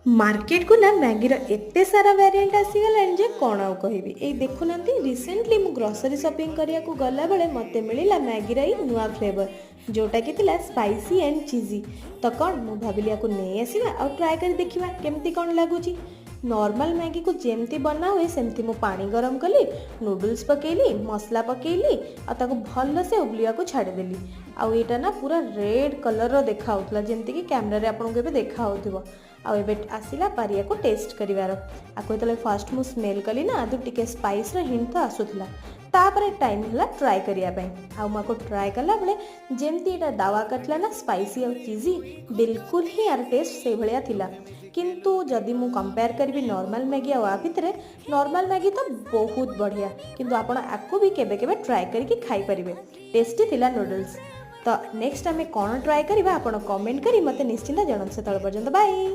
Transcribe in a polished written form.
ମାର୍କେଟକୁ ନା ମ୍ୟାଗିର ଏତେ ସାରା ଭ୍ୟାରିଏଣ୍ଟ ଆସିଗଲାଣି ଯେ କ'ଣ ଆଉ କହିବି। ଏଇ ଦେଖୁନାହାନ୍ତି, ରିସେଣ୍ଟଲି ମୁଁ ଗ୍ରସରୀ ସପିଂ କରିବାକୁ ଗଲାବେଳେ ମୋତେ ମିଳିଲା ମ୍ୟାଗିର ଏଇ ନୂଆ ଫ୍ଲେଭର, ଯେଉଁଟାକି ଥିଲା ସ୍ପାଇସି ଆଣ୍ଡ ଚିଜି। ତ କ'ଣ, ମୁଁ ଭାବିଲି ୟାକୁ ନେଇ ଆସିବା ଆଉ ଟ୍ରାଏ କରି ଦେଖିବା କେମିତି କ'ଣ ଲାଗୁଛି। ନର୍ମାଲ ମ୍ୟାଗିକୁ ଯେମିତି ବନା ହୁଏ, ସେମିତି ମୁଁ ପାଣି ଗରମ କଲି, ନୁଡଲ୍ସ ପକେଇଲି, ମସଲା ପକେଇଲି ଆଉ ତାକୁ ଭଲସେ ଉବଳିବାକୁ ଛାଡ଼ିଦେଲି। ଆଉ ଏଇଟା ନା ପୁରା ରେଡ୍ କଲର୍ର ଦେଖାହେଉଥିଲା, ଯେମିତିକି କ୍ୟାମେରାରେ ଆପଣଙ୍କୁ ଏବେ ଦେଖାହେଉଥିବ। ଆଉ ଏବେ ଆସିଲା ପାଳି ୟାକୁ ଟେଷ୍ଟ କରିବାର। ଆକୁ ଯେତେବେଳେ ଫାଷ୍ଟ ମୁଁ ସ୍ମେଲ୍ କଲି ନା, ଆଦୁ ଟିକେ ସ୍ପାଇସ୍ର ହିଣ୍ଟ ତ ଆସୁଥିଲା। ତାପରେ ଟାଇମ୍ ହେଲା ଟ୍ରାଏ କରିବା ପାଇଁ। ଆଉ ମୁଁ ଆକୁ ଟ୍ରାଏ କଲାବେଳେ ଯେମିତି ଏଇଟା ଦାୱା କରିଥିଲା ନା ସ୍ପାଇସି ଆଉ ଚିଜି, ବିଲକୁଲ ହିଁ ୟାର ଟେଷ୍ଟ ସେଇଭଳିଆ ଥିଲା। କିନ୍ତୁ ଯଦି ମୁଁ କମ୍ପେୟାର କରିବି ନର୍ମାଲ ମ୍ୟାଗି ଆଉ ଆ ଭିତରେ, ନର୍ମାଲ ମ୍ୟାଗି ତ ବହୁତ ବଢ଼ିଆ, କିନ୍ତୁ ଆପଣ ଆକୁ ବି କେବେ କେବେ ଟ୍ରାଏ କରିକି ଖାଇପାରିବେ। ଟେଷ୍ଟି ଥିଲା ନୁଡଲ୍ସ। ତ ନେକ୍ସଟ ଆମେ କ'ଣ ଟ୍ରାଏ କରିବା, ଆପଣ କମେଣ୍ଟ କରି ମୋତେ ନିଶ୍ଚିନ୍ତ ଜଣାନ୍ତୁ। ସେତେବେଳେ ପର୍ଯ୍ୟନ୍ତ ବାଇ।